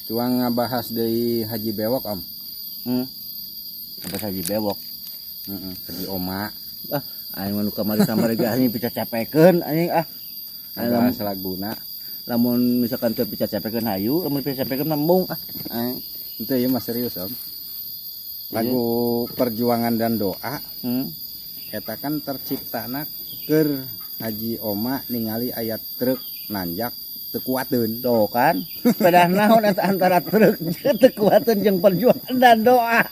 Cuang ngabahas deui Haji Bewok, Om. Apa Haji Bewok? Heeh, Haji Oma. Ah, aing mah nu kamari kamari ge anjing picacapekeun anjing ah. Aing Ngabahas laguna. Lamun misalkan teu picacapekeun hayu, lamun picacapekeun mah embung ah. Aing. Itu ya mah serius, Om. Lagu Perjuangan dan Doa. Eta kan terciptana keur Haji Oma ningali aya truk nanjak teu kuateun. Tuh kan, pedah naon eta antara truk teu kuateun jeung perjuangan dan doa.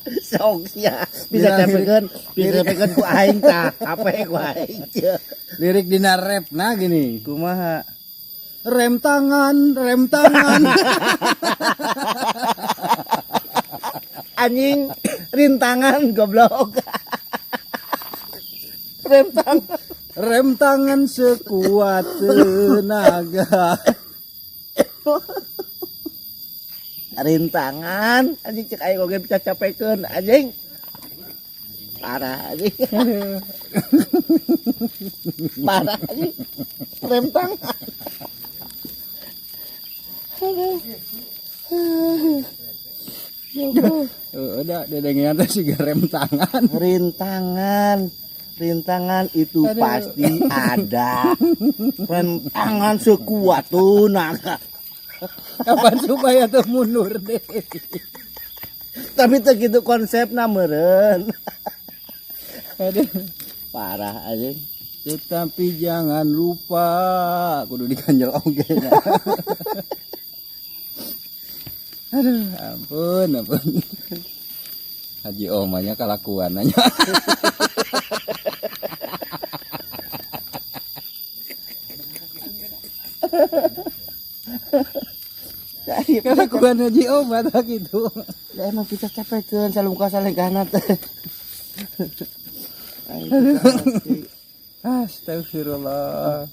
Sok sia bisa capekeun, bisa capekeun ku aing tah, apa ku aing. Lirik dina rap nah gini. Kumaha? Rem tangan, rem tangan. Anjing rintangan goblok. Rem tangan. Rem tangan sekuat tenaga. Rintangan anjing cek aing oge bisa capekeun anjing. Parah anjing. Parah anjing. Rem tangan. Aduh. Udah dedengean teh siga rem tangan. Rintangan. Rintangan itu Aduh. Pasti ada. Rintangan sekuat tenaga. Kapan supaya tuh mundur deh. Tapi teu kitu konsepna meureun. Aduh. Parah anjing. Tetapi jangan lupa kudu diganjel oge. Aduh, ampun, ampun. Haji Omanya kalakuan nanya. Kalakuan Haji Oma tak gitu. Ya emang kita capekeun salungka salengkahna teh. Astagfirullah.